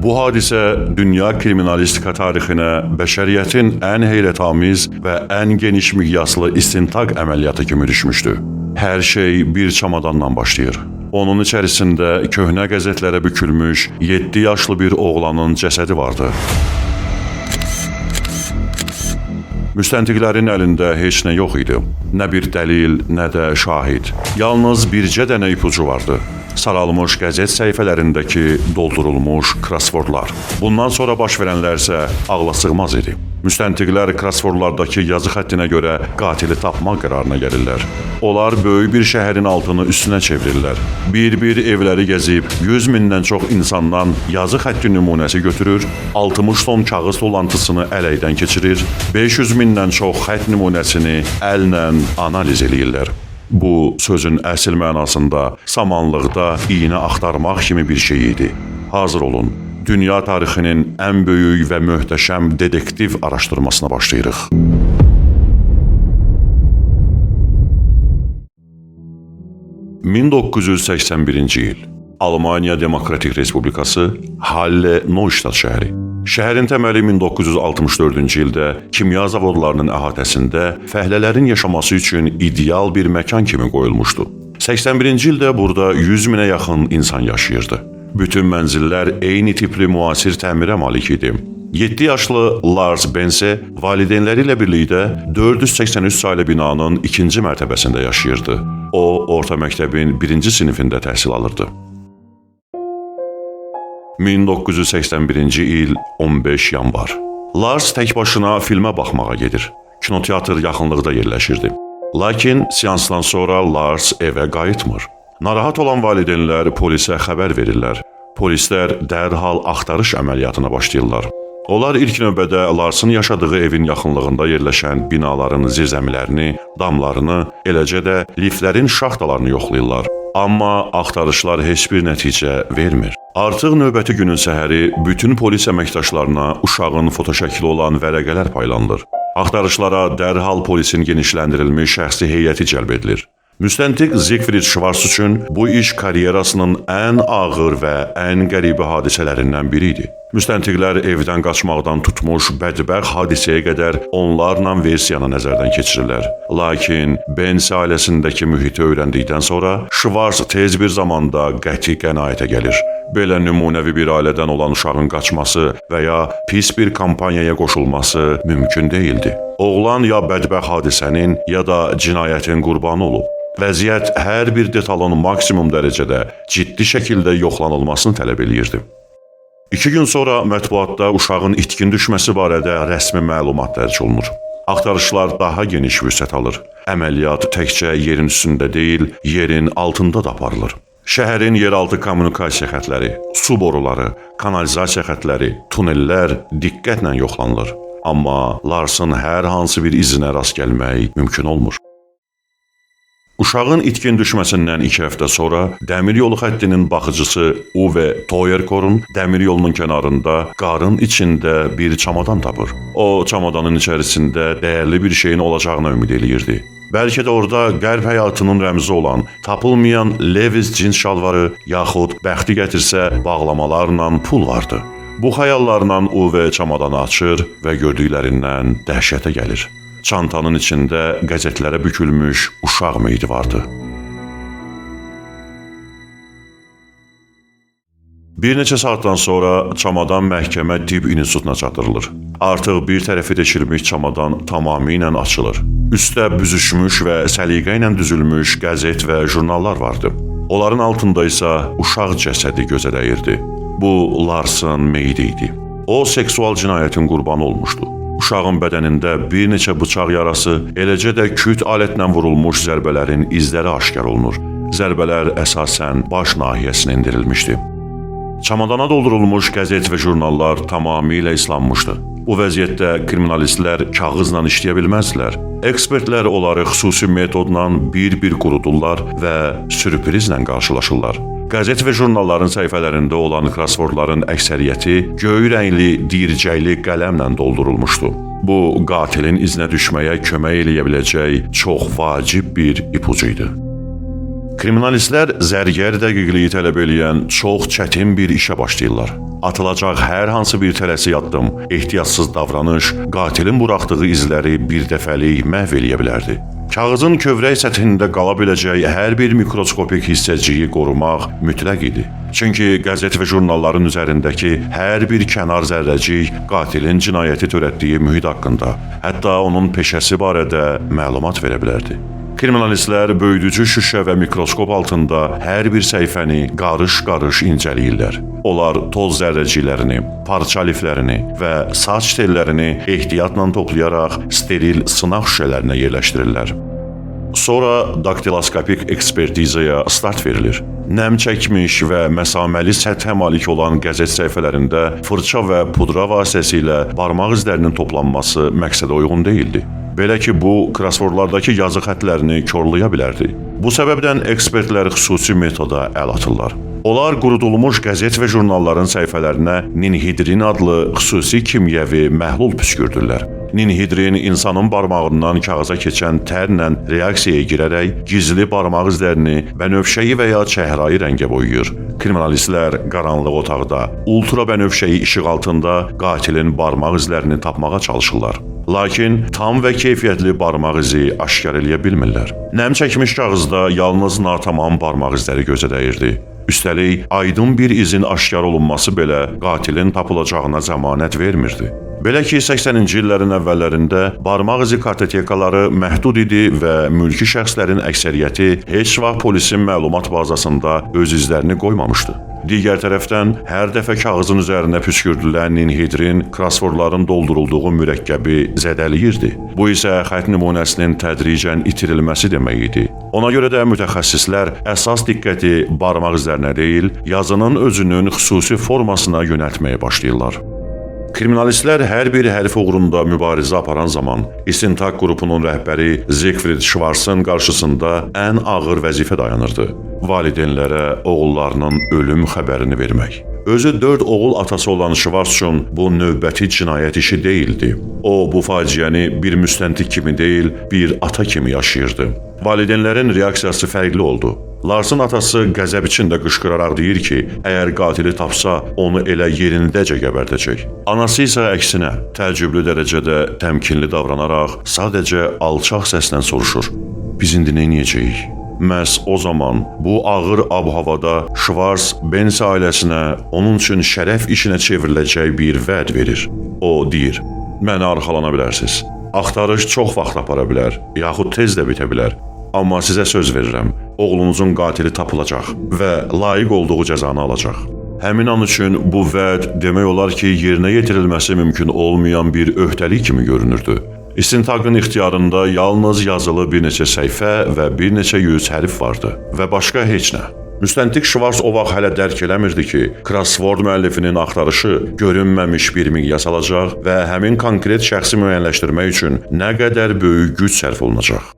Bu hadisə dünya kriminalistika tarixinə bəşəriyyətin ən heyrətamiz və ən geniş miqyaslı istintaq əməliyyatı kimi düşmüşdü. Hər şey bir çamadandan başlayır. Onun içərisində köhnə qəzetlərə bükülmüş 7 yaşlı bir oğlanın cəsədi vardı. Müstəntiqlərin əlində heç nə yox idi. Nə bir dəlil, nə də şahid. Yalnız bircə dənə ipucu vardı. Saralmış qəzet səhifələrindəki doldurulmuş crosswordlar. Bundan sonra baş verənlər isə ağla sığmaz idi. Müstəntiqlər crosswordlardakı yazı xəttinə görə qatili tapmaq qərarına gəlirlər. Onlar böyük bir şəhərin altını üstünə çevirirlər. Bir-bir evləri gəzib 100 mindən çox insandan yazı xətti nümunəsi götürür, 60 ton kağız dollantısını ələkdən keçirir, 500 mindən çox xətt nümunəsini əllə analiz eləyirlər. Bu, sözün əsl mənasında samanlıqda iynə axtarmaq kimi bir şey idi. Hazır olun. Dünya tarixinin ən böyük və möhtəşəm dedektiv araşdırmasına başlayırıq. ...1981-ci il. Almaniya Demokratik Respublikası, Halle Neustadt şəhəri. Şəhərin təməli 1964-cü ildə kimya zavodlarının əhatəsində fəhlələrin yaşaması üçün ideal bir məkan kimi qoyulmuşdu. 81-ci ildə burada 100 minə yaxın insan yaşayırdı. Bütün mənzillər eyni tipli müasir təmirə malik idi. 7 yaşlı Lars Bense valideynləri ilə birlikdə 483 saylı binanın ikinci mərtəbəsində yaşayırdı. O, orta məktəbin birinci sinifində təhsil alırdı. 1981-ci il 15 yanvar. Lars tək başına filmə baxmağa gedir. Kinoteatr yaxınlıqda yerləşirdi. Lakin seansdan sonra Lars evə qayıtmır. Narahat olan valideynlər polisə xəbər verirlər. Polislər dərhal axtarış əməliyyatına başlayırlar. Onlar ilk növbədə Larsın yaşadığı evin yaxınlığında yerləşən binaların zirzəmilərini, damlarını, eləcə də liftlərin şaxtalarını yoxlayırlar. Amma axtarışlar heç bir nəticə vermir. Artıq növbəti günün səhəri bütün polis əməkdaşlarına uşağın fotoşəkli olan vərəqələr paylanılır. Axtarışlara dərhal polisin genişləndirilmiş şəxsi heyəti cəlb edilir. Müstəntiq Siegfried Schwarz üçün bu iş karyerasının ən ağır və ən qəribə hadisələrindən biri idi. Müstəntiqlər evdən qaçmaqdan tutmuş bədbəxt hadisəyə qədər onlarla versiyanı nəzərdən keçirirlər. Lakin Bense ailəsindəki mühiti öyrəndikdən sonra Schwarz tez bir zamanda qəti qənaətə gəlir. Belə nümunəvi bir ailədən olan uşağın qaçması və ya pis bir kampaniyaya qoşulması mümkün deyildi. Oğlan ya bədbəxt hadisənin, ya da cinayətin qurbanı olub. Vəziyyət hər bir detalın maksimum dərəcədə ciddi şəkildə yoxlanılmasını tələb eləyirdi. 2 gün sonra mətbuatda uşağın itkin düşməsi barədə rəsmi məlumat dərc olunur. Axtarışlar daha geniş vüsət alır. Əməliyyat təkcə yerin üstündə deyil, yerin altında da aparılır. Şəhərin yeraltı kommunikasiya xətləri, su boruları, kanalizasiya xətləri, tunellər diqqətlə yoxlanılır. Amma Larsın hər hansı bir izinə rast gəlmək mümkün olmur. Uşağın itkin düşməsindən 2 həftə sonra dəmir yolu xəttinin baxıcısı Uwe Toyerkorn dəmir yolunun kənarında qarın içində bir çamadan tapır. O, çamadanın içərisində dəyərli bir şeyin olacağına ümid eləyirdi. Bəlkə də orada qərb həyatının rəmzi olan tapılmayan Levi's cins şalvarı yaxud bəxti gətirsə bağlamalarla pul vardı. Bu xəyallarla Uwe çamadanı açır və gördüklərindən dəhşətə gəlir. Çantanın içində qəzetlərə bükülmüş uşaq meyidi vardı. Bir neçə saatdan sonra çamadan məhkəmə tibb institutuna çatdırılır. Artıq bir tərəfi deşilmiş çamadan tamamilə açılır. Üstdə büzüşmüş və səliqə ilə düzülmüş qəzet və jurnallar vardı. Onların altında isə uşaq cəsədi gözə dəyirdi. Bu Larsın meyidi idi. O seksual cinayətin qurbanı olmuşdu. Uşağın bədənində bir neçə bıçaq yarası, eləcə də küt alətlə vurulmuş zərbələrin izləri aşkar olunur. Zərbələr əsasən baş nahiyəsinə endirilmişdi. Çamadana doldurulmuş qəzet və jurnallar tamamilə islanmışdı. Bu vəziyyətdə kriminalistlər kağızla işləyə bilməzdilər. Ekspertlər onları xüsusi metodla bir-bir qurudurlar və sürprizlə qarşılaşırlar. Qəzet və jurnalların səhifələrində olan crosswordların əksəriyyəti göy rəngli dircəkli qələmlə doldurulmuşdu. Bu, qatilin izinə düşməyə kömək eləyə biləcək çox vacib bir ipucu idi. Kriminalistlər zərgər dəqiqliyi tələb eləyən çox çətin bir işə başlayırlar. Atılacaq hər hansı bir tələsik addım, ehtiyatsız davranış qatilin buraxdığı izləri bir dəfəlik məhv eləyə bilərdi. Kağızın kövrək səthində qala biləcək hər bir mikroskopik hissəciyi qorumaq mütləq idi. Çünki qəzet və jurnalların üzərindəki hər bir kənar zərrəcik qatilin cinayəti törətdiyi mühit haqqında, hətta onun peşəsi barədə məlumat verə bilərdi. Kriminalistlər böyüdücü şüşə və mikroskop altında hər bir səhifəni qarış-qarış incələyirlər. Onlar toz zərrəciklərini, parça liflərini və saç tellərini ehtiyatla toplayaraq steril sınaq şüşələrinə yerləşdirirlər. Sonra daktiloskopik ekspertizaya start verilir. Nəm çəkmiş və məsaməli səthə malik olan qəzet səhifələrində fırça və pudra vasitəsilə barmaq izlərinin toplanması məqsədə uyğun deyildi. Belə ki, bu krossvordlardakı yazı xətlərini korlaya bilərdi. Bu səbəbdən ekspertlər xüsusi metoda əl atırlar. Onlar qurudulmuş qəzet və jurnalların səhifələrinə ninhidrin adlı xüsusi kimyəvi məhlul püskürdürlər. Ninhidrin insanın barmağından kağıza keçən tərlə reaksiyaya girərək gizli barmaq izlərini bənövşəyi və ya çəhrayı rəngə boyayır. Kriminalistlər qaranlıq otaqda, ultra bənövşəyi işıq altında qatilin barmaq izlərini tapmağa çalışırlar. Lakin tam və keyfiyyətli barmaq izi aşkar eləyə bilmirlər. Nəm çəkmiş kağızda yalnız natamam barmaq izləri gözə dəyirdi. Üstəlik, aydın bir izin aşkar olunması belə qatilin tapılacağına zəmanət vermirdi. Belə ki, 80-ci illərin əvvəllərində barmaq izi kartotekaları məhdud idi və mülki şəxslərin əksəriyyəti heç vaxt polisin məlumat bazasında öz izlərini qoymamışdı. Digər tərəfdən, hər dəfə kağızın üzərinə püskürdülən ninhidrin krossvordların doldurulduğu mürəkkəbi zədələyirdi. Bu isə xətt nümunəsinin tədricən itirilməsi demək idi. Ona görə də mütəxəssislər əsas diqqəti barmaq izlərinə deyil, yazının özünün xüsusi formasına yönəltməyə başlayırlar. Kriminalistlər hər bir hərf uğrunda mübarizə aparan zaman istintaq qrupunun rəhbəri Siegfried Schwarzın qarşısında ən ağır vəzifə dayanırdı. Valideynlərə oğullarının ölüm xəbərini vermək. Özü 4 oğul atası olan Schwarz üçün bu növbəti cinayət işi deyildi. O, bu faciəni bir müstəntiq kimi deyil, bir ata kimi yaşayırdı. Valideynlərin reaksiyası fərqli oldu. Larsın atası qəzəb içində qışqıraraq deyir ki, əgər qatili tapsa, onu elə yerindəcə gəbərdəcək. Anası isə əksinə, təəccüblü dərəcədə təmkinli davranaraq sadəcə alçaq səslə soruşur: "Biz indi nə edəcəyik?" Məhz o zaman bu ağır ab-havada Schwarz Benz ailəsinə onun üçün şərəf işinə çevriləcək bir vəd verir. O deyir: "Mənə arxalana bilərsiniz. Axtarış çox vaxt apara bilər, yaxud tez də bitə bilər. Amma sizə söz verirəm, oğlunuzun qatili tapılacaq və layiq olduğu cəzanı alacaq." Həmin an üçün bu vəd demək olar ki, yerinə yetirilməsi mümkün olmayan bir öhdəlik kimi görünürdü. İstintaqın ixtiyarında yalnız yazılı bir neçə səhifə və bir neçə yüz hərf vardı və başqa heç nə. Müstəntiq Schwarz o vaxt hələ dərk eləmirdi ki, crossword müəllifinin axtarışı görünməmiş bir miqyas alacaq və həmin konkret şəxsi müəyyənləşdirmək üçün nə qədər böyük güc sərf olunacaq.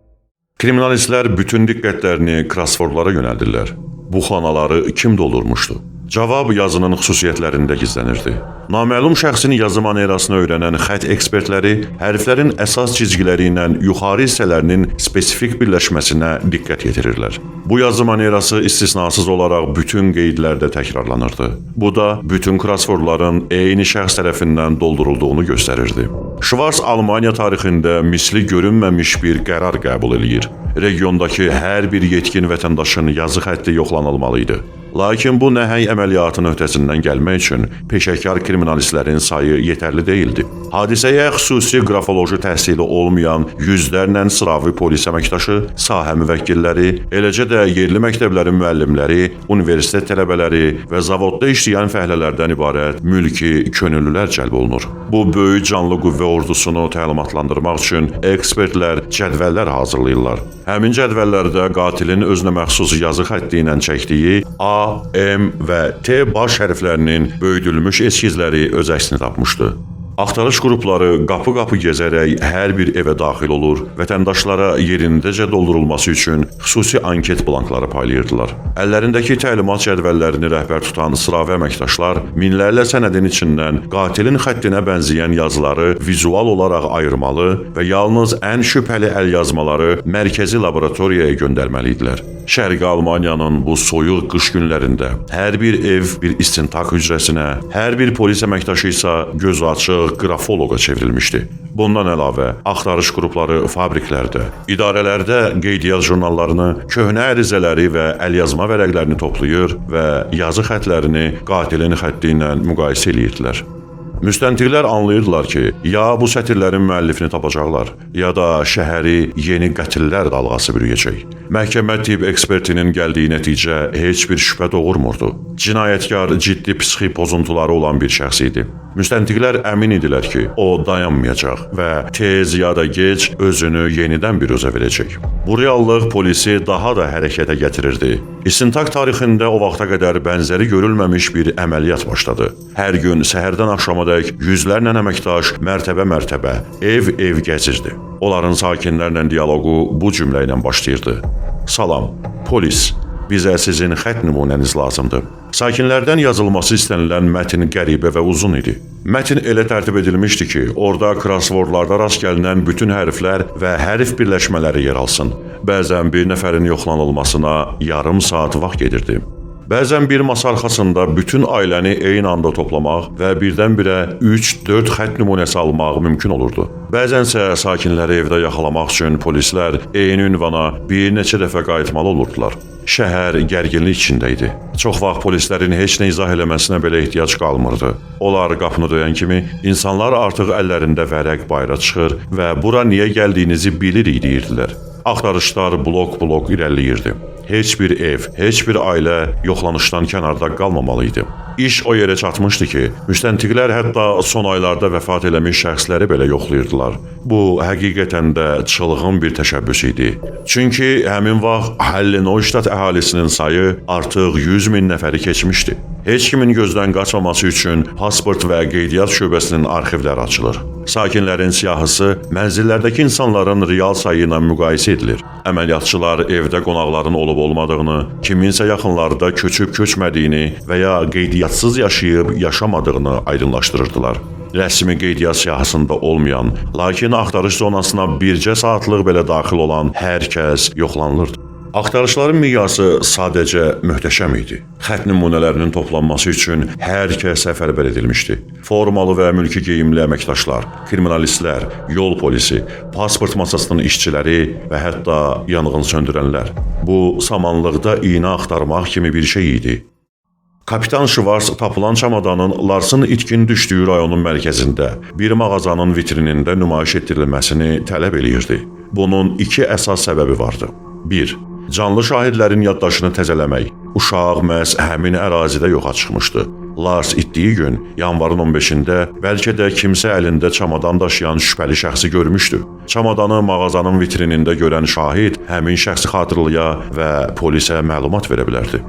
Kriminalistlər bütün diqqətlərini crosswordlara yönəldirlər. Bu xanaları kim doldurmuşdu? Cavab yazının xüsusiyyətlərində gizlənirdi. Naməlum şəxsin yazı manerasını öyrənən xətt ekspertləri hərflərin əsas cizgiləri ilə yuxarı hissələrinin spesifik birləşməsinə diqqət yetirirlər. Bu yazı manerası istisnasız olaraq bütün qeydlərdə təkrarlanırdı. Bu da bütün crosswordların eyni şəxs tərəfindən doldurulduğunu göstərirdi. Schwarz Almaniya tarixində misli görünməmiş bir qərar qəbul eləyir. Regiondakı hər bir yetkin vətəndaşın yazı xətti yoxlanılmalı idi. Lakin bu nəhəng əməliyyatın öhdəsindən gəlmək üçün peşəkar kriminalistlərin sayı yetərli deyildi. Hadisəyə xüsusi qrafoloji təhsili olmayan yüzlərlə sıravi polis əməkdaşı, sahə müvəkkilləri, eləcə də yerli məktəblərin müəllimləri, universitet tələbələri və zavodda işləyən fəhlələrdən ibarət mülki könüllülər cəlb olunur. Bu böyük canlı qüvvə ordusunu təlimatlandırmaq üçün ekspertlər cədvəllər hazırlayırlar. Həmin cədvəllərdə qatilin özünə məxsus yazı xətti ilə çəkdiyi A, M və T baş hərflərinin böyüdülmüş eskizləri öz əksini tapmışdı. Axtarış qrupları qapı-qapı gezərək hər bir evə daxil olur, vətəndaşlara yerindəcə doldurulması üçün xüsusi anket blankları paylayırdılar. Əllərindəki təlimat cədvəllərini rəhbər tutan sıravi əməkdaşlar minlərlə sənədin içindən qatilin xəttinə bənzəyən yazıları vizual olaraq ayırmalı və yalnız ən şübhəli əlyazmaları mərkəzi laboratoriyaya göndərməli idilər. Şərqi Almaniyanın bu soyuq qış günlərində hər bir ev bir istintaq hücrəsinə, hər bir polis əməkdaşı isə gözü açıq qrafoloqa çevrilmişdi. Bundan əlavə, axtarış qrupları fabriklərdə, idarələrdə qeydiyyat jurnallarını, köhnə ərizələri və əlyazma vərəqlərini toplayır və yazı xətlərini qatilin xətti ilə müqayisə eləyirdilər. Müstəntiqlər anlayırdılar ki, ya bu sətirlərin müəllifini tapacaqlar, ya da şəhəri yeni qətillər dalğası bürüyəcək. Məhkəmə tibb ekspertinin gəldiyi nəticə heç bir şübhə doğurmurdu. Cinayətkar ciddi psixi pozuntuları olan bir şəxs idi. Müstəntiqlər əmin idilər ki, o dayanmayacaq və tez ya da gec özünü yenidən biruzə verəcək. Bu reallıq polisi daha da hərəkətə gətirirdi. İstintaq tarixində o vaxta qədər bənzəri görülməmiş bir əməliyyat başladı. Hər gün səhərdən axşamadək yüzlərlə əməkdaş mərtəbə-mərtəbə, ev-ev gəzirdi. Onların sakinlərlə dialoqu bu cümlə ilə başlayırdı. Salam, polis, bizə sizin xətt nümunəniz lazımdır. Sakinlərdən yazılması istənilən mətn qəribə və uzun idi. Mətn elə tərtib edilmişdi ki, orada crosswordlarda rast gəlinən bütün hərflər və hərf birləşmələri yer alsın. Bəzən bir nəfərin yoxlanılmasına yarım saat vaxt gedirdi. Bəzən bir masa arxasında bütün ailəni eyni anda toplamaq və birdən-birə 3-4 xətt nümunəsi almaq mümkün olurdu. Bəzənsə sakinləri evdə yaxalamaq üçün polislər eyni ünvana bir neçə dəfə qayıtmalı olurdular. Şəhər gərginlik içində idi. Çox vaxt polislərin heç nə izah eləməsinə belə ehtiyac qalmırdı. Onlar qapını döyən kimi insanlar artıq əllərində vərəq bayıra çıxır və bura niyə gəldiyinizi bilirik deyirdilər. Axtarışlar blok-blok irəliləyirdi. Heç bir ev, heç bir ailə yoxlanışdan kənarda qalmamalı idi. İş o yerə çatmışdı ki, müstəntiqlər hətta son aylarda vəfat eləmiş şəxsləri belə yoxlayırdılar. Bu, həqiqətən də çılğın bir təşəbbüs idi. Çünki həmin vaxt Halle-Neustadt əhalisinin sayı artıq 100 min nəfəri keçmişdi. Heç kimin gözdən qaçmaması üçün pasport və qeydiyyat şöbəsinin arxivləri açılır. Sakinlərin siyahısı mənzillərdəki insanların real sayı ilə müqayisə edilir. Əməliyyatçılar evdə qonaqların olub-olmadığını, kiminsə yaxınlarda köçüb-köçmədiyini və ya qeydiyyatsız yaşayıb yaşamadığını aydınlaşdırırdılar. Rəsmi qeydiyyat siyahısında olmayan, lakin axtarış zonasına bircə saatlıq belə daxil olan hər kəs yoxlanılırdı. Axtarışların miqyası sadəcə möhtəşəm idi. Xətt nümunələrinin toplanması üçün hər kəs səfərbər edilmişdi. Formalı və mülki geyimli əməkdaşlar, kriminalistlər, yol polisi, pasport masasının işçiləri və hətta yanğın söndürənlər. Bu, samanlıqda iynə axtarmaq kimi bir şey idi. Kapitan Şvars tapılan çamadanın Larsın itkin düşdüyü rayonun mərkəzində bir mağazanın vitrinində nümayiş etdirilməsini tələb eləyirdi. Bunun iki əsas səbəbi vardı. 1. Canlı şahidlərin yaddaşını təzələmək. Uşaq məhz həmin ərazidə yoxa çıxmışdı. Lars itdiyi gün, yanvarın 15-də bəlkə də kimsə əlində çamadan daşıyan şübhəli şəxsi görmüşdü. Çamadanı mağazanın vitrinində görən şahid həmin şəxsi xatırlaya və polisə məlumat verə bilərdi.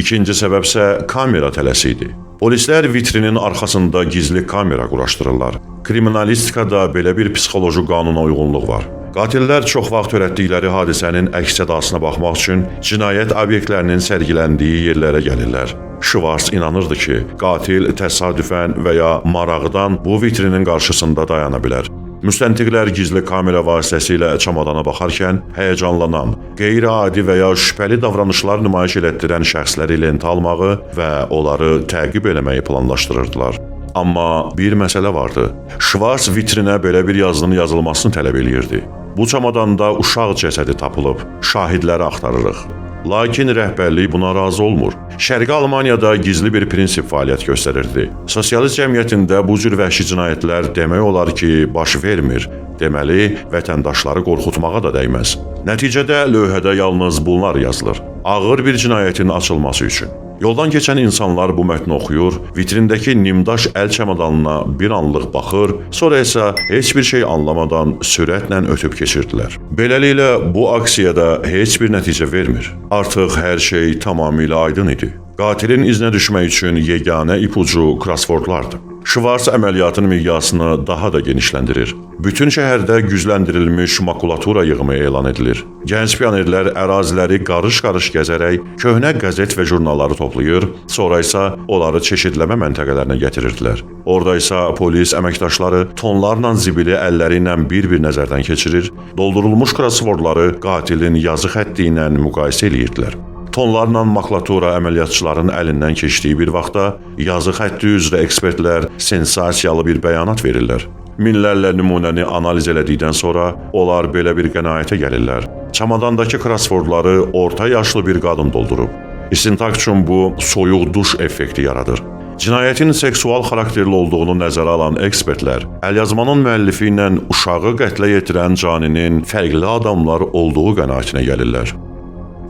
İkinci səbəb isə kamera tələsi idi. Polislər vitrinin arxasında gizli kamera quraşdırırlar. Kriminalistikada belə bir psixoloji qanuna uyğunluq var. Qatillər çox vaxt törətdikləri hadisənin əks-sədasına baxmaq üçün cinayət obyektlərinin sərgiləndiyi yerlərə gəlirlər. Şvars inanırdı ki, qatil təsadüfən və ya maraqdan bu vitrinin qarşısında dayana bilər. Müstəntiqlər gizli kamera vasitəsilə çamadana baxarkən həyəcanlanan, qeyri-adi və ya şübhəli davranışlar nümayiş elətdirən şəxsləri lentə almağı və onları təqib eləməyi planlaşdırırdılar. Amma bir məsələ vardı. Şvars vitrinə belə bir yazının yazılmasını tələb eləyirdi. Bu çamadanda uşaq cəsədi tapılıb, şahidləri axtarırıq. Lakin rəhbərlik buna razı olmur. Şərqi Almaniyada gizli bir prinsip fəaliyyət göstərirdi. Sosialist cəmiyyətində bu cür vəhşi cinayətlər demək olar ki, baş vermir. Deməli, vətəndaşları qorxutmağa da dəyməz. Nəticədə lövhədə yalnız bunlar yazılır. Ağır bir cinayətin açılması üçün. Yoldan keçən insanlar bu mətni oxuyur, vitrindəki nimdaş əl çamadanına bir anlıq baxır, sonra isə heç bir şey anlamadan sürətlə ötüb keçirdilər. Beləliklə bu aksiyada heç bir nəticə vermir. Artıq hər şey tamamilə aydın idi. Qatilin izinə düşmək üçün yeganə ipucu crosswordlardı. Şvars əməliyyatın miqyasını daha da genişləndirir. Bütün şəhərdə gücləndirilmiş makulatura yığımı elan edilir. Gənc pionerlər əraziləri qarış-qarış gəzərək köhnə qəzet və jurnalları toplayır, sonra isə onları çeşidləmə məntəqələrinə gətirirdilər. Orada isə polis əməkdaşları tonlarla zibili əlləri ilə bir-bir nəzərdən keçirir, doldurulmuş crosswordları qatilin yazı xətti ilə müqayisə eləyirdilər. Tonlarla makulatura əməliyyatçıların əlindən keçdiyi bir vaxtda yazı xətti üzrə ekspertlər sensasiyalı bir bəyanat verirlər. Minlərlə nümunəni analiz elədikdən sonra onlar belə bir qənaətə gəlirlər. Çamadandakı crosswordları orta yaşlı bir qadın doldurub. İstintaq üçün bu soyuq duş effekti yaradır. Cinayətin seksual xarakterli olduğunu nəzərə alan ekspertlər əlyazmanın müəllifi ilə uşağı qətlə yetirən caninin fərqli adamlar olduğu qənaətinə gəlirlər.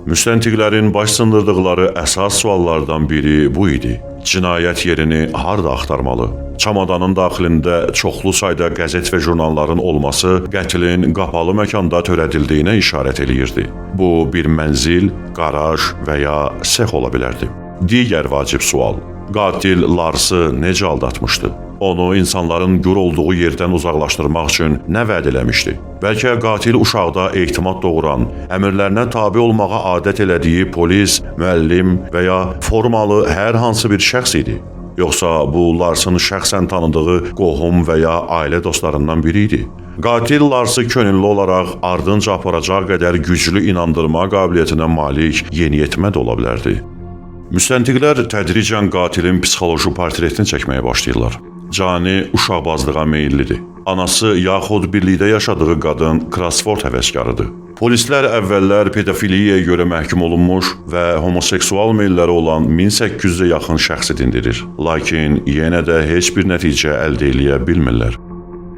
Müstəntiqlərin baş sındırdıqları əsas suallardan biri bu idi. Cinayət yerini harda axtarmalı? Çamadanın daxilində çoxlu sayda qəzet və jurnalların olması qətlin qapalı məkanda törədildiyinə işarət eləyirdi. Bu bir mənzil, qaraj və ya sex ola bilərdi. Digər vacib sual: qatil Larsı necə aldatmışdı? Onu insanların gür olduğu yerdən uzaqlaşdırmaq üçün nə vəd eləmişdi? Bəlkə qatil uşaqda etimad doğuran, əmrlərinə tabe olmağa adət elədiyi polis, müəllim və ya formalı hər hansı bir şəxs idi? Yoxsa bu Larsın şəxsən tanıdığı qohum və ya ailə dostlarından biri idi? Qatil Larsı könüllü olaraq ardınca aparacaq qədər güclü inandırma qabiliyyətinə malik yeniyetmə də ola bilərdi. Müstəntiqlər tədricən qatilin psixoloji portretini çəkməyə başlayırlar. Cani uşaqbazlığa meyillidir. Anası yaxud birlikdə yaşadığı qadın crossword həvəskarıdır. Polislər əvvəllər pedofiliyaya görə məhkum olunmuş və homoseksual meylləri olan 1800-ə yaxın şəxsi dindirir. Lakin yenə də heç bir nəticə əldə eləyə bilmirlər.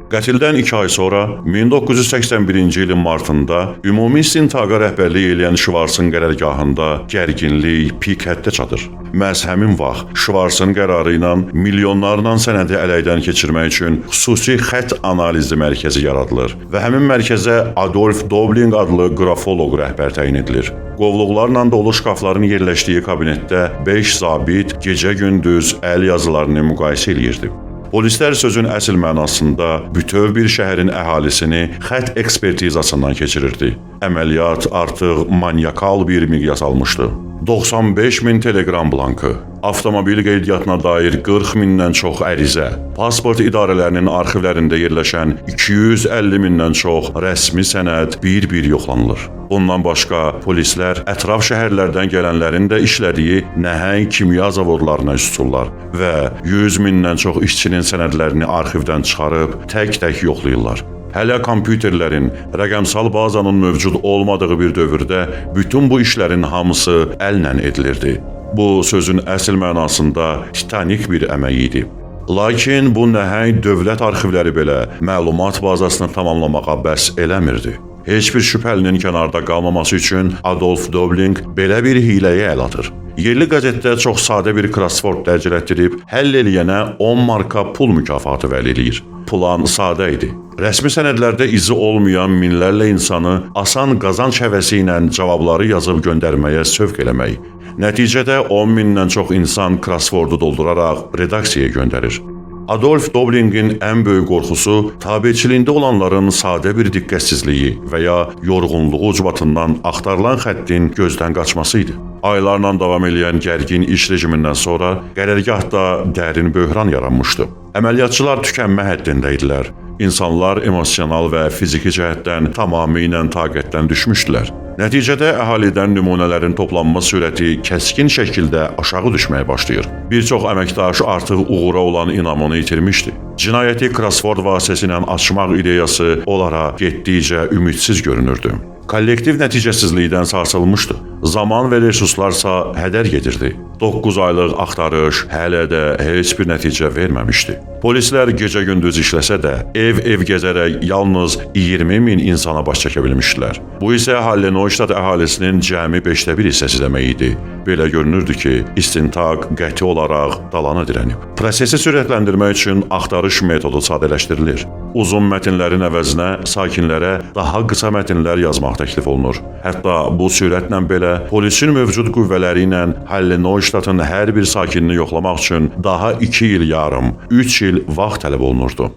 Qətldən 2 ay sonra 1981-ci ilin martında ümumi istintaqa rəhbərlik eləyən Şvarsın qərargahında gərginlik pik həddə çatır. Məhz həmin vaxt Şvarsın qərarı ilə milyonlarla sənədi ələkdən keçirmək üçün xüsusi xətt analizi mərkəzi yaradılır və həmin mərkəzə Adolf Dobling adlı qrafoloq rəhbər təyin edilir. Qovluqlarla dolu şkafların yerləşdiyi kabinetdə 5 zabit gecə-gündüz əl yazılarını müqayisə eləyirdi. Polislər sözün əsl mənasında bütöv bir şəhərin əhalisini xətt ekspertizasından keçirirdi. Əməliyyat artıq manyakal bir miqyas almışdı. 95 min teleqram blankı, avtomobil qeydiyyatına dair 40 mindən çox ərizə, pasport idarələrinin arxivlərində yerləşən 250 mindən çox rəsmi sənəd bir-bir yoxlanılır. Bundan başqa polislər ətraf şəhərlərdən gələnlərin də işlədiyi nəhəng kimya zavodlarına üz tuturlar və 100 mindən çox işçinin sənədlərini arxivdən çıxarıb tək-tək yoxlayırlar. Hələ kompüterlərin, rəqəmsal bazanın mövcud olmadığı bir dövrdə bütün bu işlərin hamısı əllə edilirdi. Bu sözün əsl mənasında titanik bir əmək idi. Lakin bu nəhəng dövlət arxivləri belə məlumat bazasını tamamlamağa bəs eləmirdi. Heç bir şübhəlinin kənarda qalmaması üçün Adolf Dobling belə bir hiləyə əl atır. Yerli qəzetdə çox sadə bir crossword dərc elətdirib, həll eləyənə 10 marka pul mükafatı vəd eləyir. Plan sadə idi. Rəsmi sənədlərdə izi olmayan minlərlə insanı asan qazanc həvəsi ilə cavabları yazıb göndərməyə sövq eləmək. Nəticədə 10 mindən çox insan crosswordu dolduraraq redaksiyaya göndərir. Adolf Doblingin ən böyük qorxusu tabeçiliyində olanların sadə bir diqqətsizliyi və ya yorğunluğu ucbatından axtarılan xəttin gözdən qaçması idi. Aylarla davam eləyən gərgin iş rejimindən sonra qərargahda dərin böhran yaranmışdı. Əməliyyatçılar tükənmə həddində idilər. İnsanlar emosional və fiziki cəhətdən tamamilə taqətdən düşmüşdülər. Nəticədə əhalidən nümunələrin toplanma sürəti kəskin şəkildə aşağı düşməyə başlayır. Bir çox əməkdaş artıq uğura olan inamını itirmişdi. Cinayəti crossword vasitəsilə açmaq ideyası onlara getdikcə ümidsiz görünürdü. Kollektiv nəticəsizlikdən sarsılmışdı. Zaman və resurslarsa hədər gedirdi. 9 aylıq axtarış hələ də heç bir nəticə verməmişdi. Polislər gecə-gündüz işləsə də, ev-ev gəzərək yalnız 20 min insana baş çəkə bilmişdilər. Bu isə Halle-Neustadt əhalisinin cəmi 1/5 hissəsi demək idi. Belə görünürdü ki, istintaq qəti olaraq dalana dirənib. Prosesi sürətləndirmək üçün axtarış metodu sadələşdirilir. Uzun mətnlərin əvəzinə sakinlərə daha qısa mətnlər yazmaq təklif olunur. Hətta bu sürətlə belə polisin mövcud qüvvələri ilə Halle-Neustadt-ın hər bir sakinini yoxlamaq üçün daha 2 il yarım, 3 il vaxt tələb olunurdu.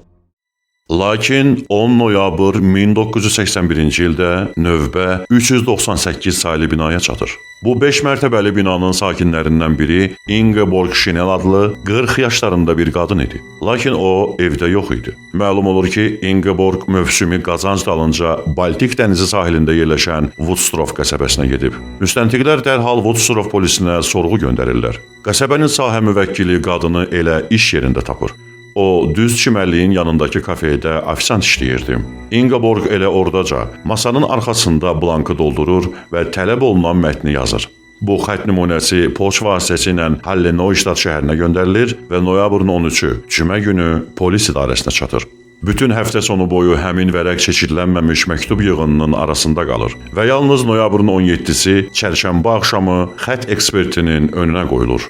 Lakin 10 noyabr 1981-ci ildə növbə 398 saylı binaya çatır. Bu 5 mərtəbəli binanın sakinlərindən biri Ingeborg Schnell adlı 40 yaşlarında bir qadın idi. Lakin o evdə yox idi. Məlum olur ki, Ingeborg mövsümi qazanc dalınca Baltik dənizi sahilində yerləşən Wutzdorf qəsəbəsinə gedib. Müstəntiqlər dərhal Wutzdorf polisinə sorğu göndərirlər. Qəsəbənin sahə müvəkkili qadını elə iş yerində tapır. O, düz çimərliyin yanındakı kafedə ofisant işləyirdi. Ingeborg elə ordaca masanın arxasında blankı doldurur və tələb olunan mətni yazır. Bu xətt nümunəsi poçt vasitəsilə Halle-Neustadt şəhərinə göndərilir və noyabrın 13-ü cümə günü polis idarəsinə çatır. Bütün həftə sonu boyu həmin vərəq çeşidlənməmiş məktub yığınının arasında qalır və yalnız noyabrın 17-si çərşənbə axşamı xətt ekspertinin önünə qoyulur.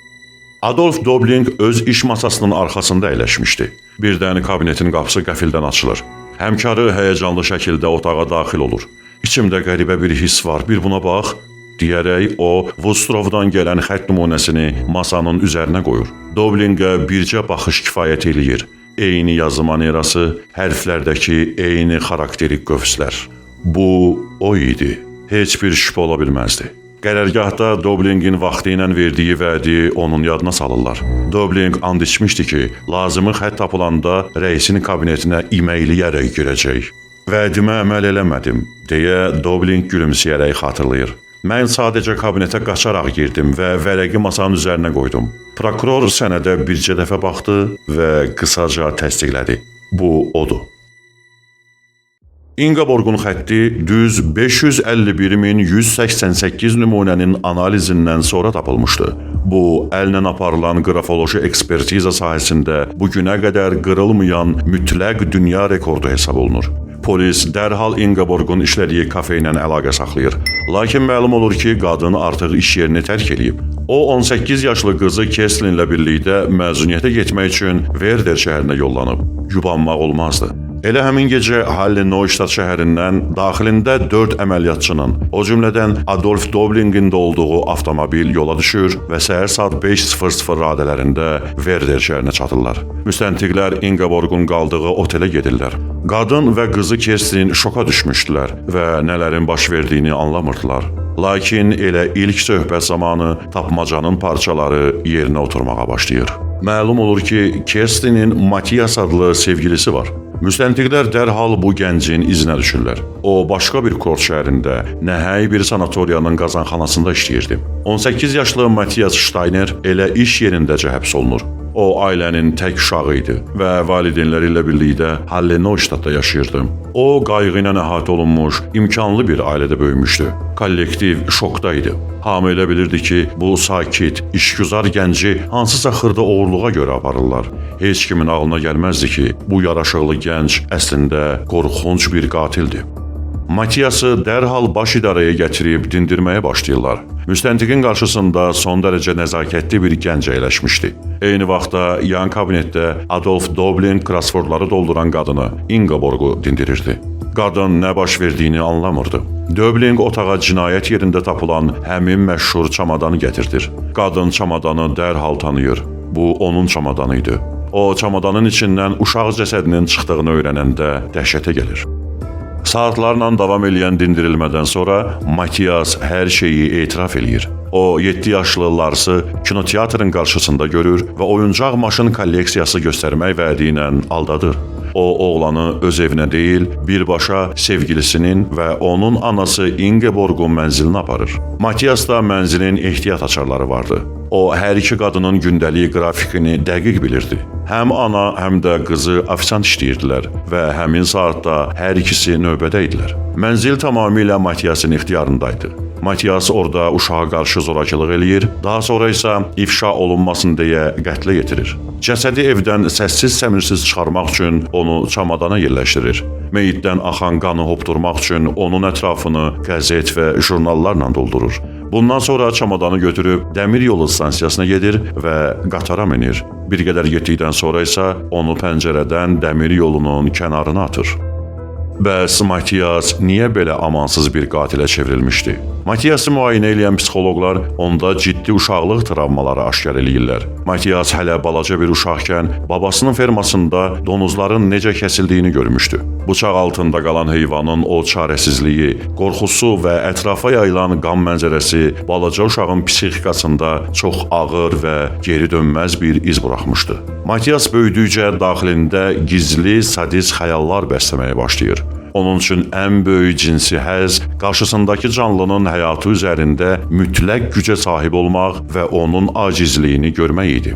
Adolf Dobling öz iş masasının arxasında əyləşmişdi. Birdən kabinetin qapısı qəfildən açılır. Həmkarı həyəcanlı şəkildə otağa daxil olur. "İçimdə qəribə bir hiss var, bir buna bax," deyərək o Wutzdorfdan gələn xətt nümunəsini masanın üzərinə qoyur. Doblingə bircə baxış kifayət eləyir. Eyni yazı manerası, hərflərdəki eyni xarakterik qövslər. Bu o idi. Heç bir şübhə ola bilməzdi. Qərargahda Doblingin vaxtı ilə verdiyi vədi onun yadına salırlar. Dobling and içmişdi ki, lazımı xətt tapılanda rəisin kabinetinə iməkləyərək girəcək. "Vədimə əməl eləmədim," deyə Dobling gülümsəyərək xatırlayır. "Mən sadəcə kabinetə qaçaraq girdim və vərəqi masanın üzərinə qoydum." Prokuror sənədə bircə dəfə baxdı və qısaca təsdiqlədi. Bu odur. Ingeborgun xətti düz 551.188 nümunənin analizindən sonra tapılmışdı. Bu, əllə aparılan qrafoloji ekspertiza sahəsində bu günə qədər qırılmayan mütləq dünya rekordu hesab olunur. Polis dərhal Ingeborgun işlədiyi kafe ilə əlaqə saxlayır. Lakin məlum olur ki, qadın artıq iş yerini tərk eləyib. O 18 yaşlı qızı Keslinlə birlikdə məzuniyyətə getmək üçün Werder şəhərinə yollanıb. Yubanmaq olmazdı. Elə həmin gecə Halle-Neustadt şəhərindən daxilində 4 əməliyyatçının, o cümlədən Adolf Doblingin də olduğu avtomobil yola düşür və səhər saat 5:00 radələrində Werder şəhərinə çatırlar. Müstəntiqlər Ingeborgun qaldığı otelə gedirlər. Qadın və qızı Kerstin şoka düşmüşdülər və nələrin baş verdiyini anlamırdılar. Lakin elə ilk söhbət zamanı tapmacanın parçaları yerinə oturmağa başlayır. Məlum olur ki, Kerstinin Matias adlı sevgilisi var. Müstəntiqlər dərhal bu gəncin izinə düşürlər. O, başqa bir kurort şəhərində, nəhəng bir sanatoriyanın qazanxanasında işləyirdi. 18 yaşlı Matias Steiner elə iş yerindəcə həbs olunur. O, ailənin tək uşağı idi və valideynləri ilə birlikdə Halle-Neustadtda yaşayırdı. O, qayğı ilə əhatə olunmuş, imkanlı bir ailədə böyümüşdü. Kollektiv şokda idi. Hamı elə bilirdi ki, bu sakit, işgüzar gənci hansısa xırda oğurluğa görə aparırlar. Heç kimin ağlına gəlməzdi ki, bu yaraşıqlı gənc əslində qorxunc bir qatildir. Matiası dərhal baş idarəyə gətirib dindirməyə başlayırlar. Müstəntiqin qarşısında son dərəcə nəzakətli bir gənc əyləşmişdi. Eyni vaxtda yan kabinetdə Adolf Dobling krosvordları dolduran qadını Ingeborgu dindirirdi. Qadın nə baş verdiyini anlamırdı. Dobling otağa cinayət yerində tapılan həmin məşhur çamadanı gətirdir. Qadın çamadanı dərhal tanıyır. Bu onun çamadanı idi. O çamadanın içindən uşaq cəsədinin çıxdığını öyrənəndə dəhşətə gəlir. Saatlarla davam eləyən dindirilmədən sonra Matias hər şeyi etiraf eləyir. O 7 yaşlı Larsı kinoteatrın qarşısında görür və oyuncaq maşın kolleksiyası göstərmək vədi ilə aldadır. O oğlanı öz evinə deyil, birbaşa sevgilisinin və onun anası Ingeborgun mənzilinə aparır. Matiasda mənzilin ehtiyat açarları vardı. O hər iki qadının gündəlik qrafikini dəqiq bilirdi. Həm ana, həm də qızı ofisant işləyirdilər və həmin saatda hər ikisi növbədə idilər. Mənzil tamamilə Matiasın ixtiyarındaydı. Matias orada uşağa qarşı zorakılıq eləyir, daha sonra isə ifşa olunmasın deyə qətlə yetirir. Cəsədi evdən səssiz-səmirsiz çıxarmaq üçün onu çamadana yerləşdirir. Meyitdən axan qanı hopdurmaq üçün onun ətrafını qəzet və jurnallarla doldurur. Bundan sonra çamadanı götürüb dəmir yolu stansiyasına gedir və qatara minir. Bir qədər getdikdən sonra isə onu pəncərədən dəmir yolunun kənarına atır. Bəs Matias niyə belə amansız bir qatilə çevrilmişdi? Matiası müayinə eləyən psixoloqlar onda ciddi uşaqlıq travmaları aşkar eləyirlər. Matias hələ balaca bir uşaqkən babasının fermasında donuzların necə kəsildiyini görmüşdü. Bıçaq altında qalan heyvanın o çarəsizliyi, qorxusu və ətrafa yayılan qan mənzərəsi balaca uşağın psixikasında çox ağır və geri dönməz bir iz buraxmışdı. Matias böyüdükcə daxilində gizli sadist xəyallar bəsləməyə başlayır. Onun üçün ən böyük cinsi həzz qarşısındakı canlının həyatı üzərində mütləq gücə sahib olmaq və onun acizliyini görmək idi.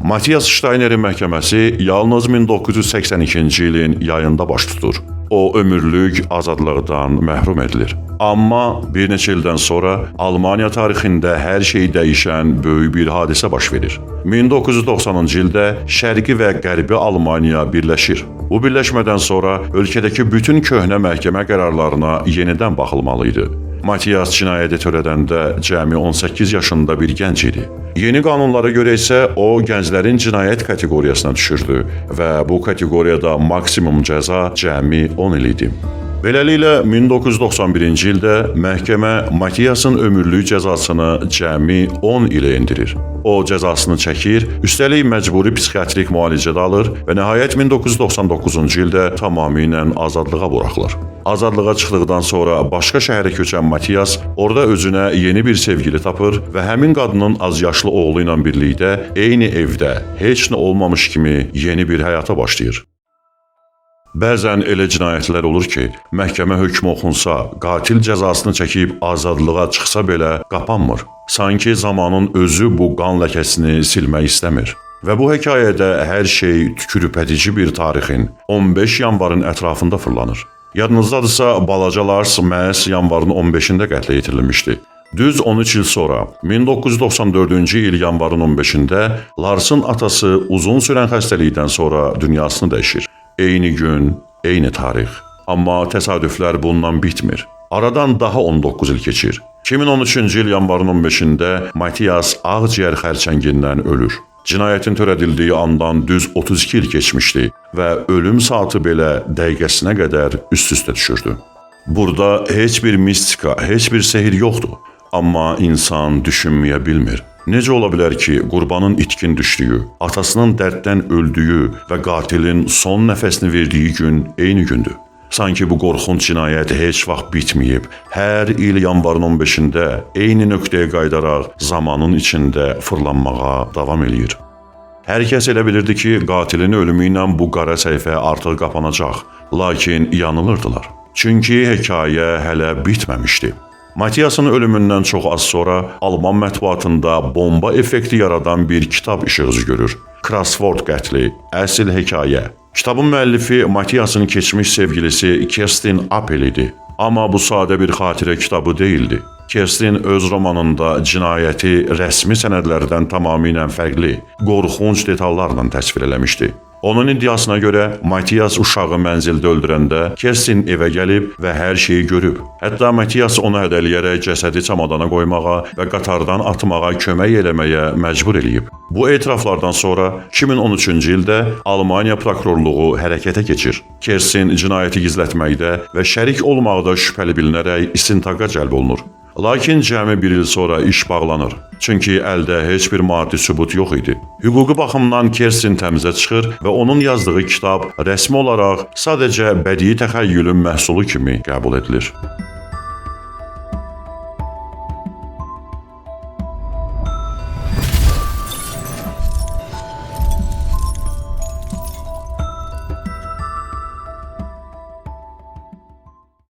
Matias Steinerin məhkəməsi yalnız 1982-ci ilin yayında baş tutur. O ömürlük azadlıqdan məhrum edilir. Amma bir neçə ildən sonra Almaniya tarixində hər şeyi dəyişən böyük bir hadisə baş verir. 1990-cı ildə Şərqi və Qərbi Almaniya birləşir. Bu birləşmədən sonra ölkədəki bütün köhnə məhkəmə qərarlarına yenidən baxılmalı idi. Matias cinayəti törədəndə cəmi 18 yaşında bir gənc idi. Yeni qanunlara görə isə o gənclərin cinayət kateqoriyasına düşürdü və bu kateqoriyada maksimum cəza cəmi 10 il idi. Beləliklə 1991-ci ildə məhkəmə Matiasın ömürlük cəzasını cəmi 10 ilə endirir. O cəzasını çəkir, üstəlik məcburi psixiatrik müalicə də alır və nəhayət 1999-cu ildə tamamilə azadlığa buraxılır. Azadlığa çıxdıqdan sonra başqa şəhərə köçən Matias orada özünə yeni bir sevgili tapır və həmin qadının azyaşlı oğlu ilə birlikdə eyni evdə heç nə olmamış kimi yeni bir həyata başlayır. Bəzən elə cinayətlər olur ki, məhkəmə hökmü oxunsa, qatil cəzasını çəkib azadlığa çıxsa belə qapanmır. Sanki zamanın özü bu qan ləkəsini silmək istəmir. Və bu hekayədə hər şey tükürpədici bir tarixin 15 yanvarın ətrafında fırlanır. Yadınızdadırsa, balaca Lars məhz yanvarın 15-də qətlə yetirilmişdi. Düz 13 il sonra, 1994-cü il yanvarın 15-də Larsın atası uzun sürən xəstəlikdən sonra dünyasını dəyişir. Eyni gün, eyni tarix. Amma təsadüflər bundan bitmir. Aradan daha 19 il keçir. 2013-cü il yanvarın 15-də Matias ağciyər xərçəngindən ölür. Cinayətin törədildiyi andan düz 32 il keçmişdi və ölüm saatı belə dəqiqəsinə qədər üst-üstə düşürdü. Burada heç bir mistika, heç bir sehir yoxdur. Amma insan düşünməyə bilmir. Necə ola bilər ki, qurbanın itkin düşdüyü, atasının dərddən öldüyü və qatilin son nəfəsini verdiyi gün eyni gündür? Sanki bu qorxunc cinayət heç vaxt bitməyib. Hər il yanvarın 15-də eyni nöqtəyə qayıdaraq zamanın içində fırlanmağa davam eləyir. Hər kəs elə bilirdi ki, qatilin ölümü ilə bu qara səhifə artıq qapanacaq. Lakin yanılırdılar. Çünki hekayə hələ bitməmişdi. Matiasın ölümündən çox az sonra Alman mətbuatında bomba effekti yaradan bir kitab işıq görür. Crossword qətli, əsl hekayə. Kitabın müəllifi Matiasın keçmiş sevgilisi Kerstin Appel idi. Amma bu sadə bir xatirə kitabı deyildi. Kerstin öz romanında cinayəti rəsmi sənədlərdən tamamilə fərqli, qorxunc detallarla təsvir eləmişdi. Onun iddiasına görə Matias uşağı mənzildə öldürəndə Kerstin evə gəlib və hər şeyi görüb. Hətta Matias onu hədələyərək cəsədi çamadana qoymağa və qatardan atmağa kömək eləməyə məcbur eləyib. Bu etiraflardan sonra 2013-cü ildə Almaniya prokurorluğu hərəkətə keçir. Kerstin cinayəti gizlətməkdə və şərik olmaqda şübhəli bilinərək istintaqa cəlb olunur. Lakin cəmi bir il sonra iş bağlanır. Çünki əldə heç bir maddi sübut yox idi. Hüquqi baxımdan Kerstin təmizə çıxır və onun yazdığı kitab rəsmi olaraq sadəcə bədii təxəyyülün məhsulu kimi qəbul edilir.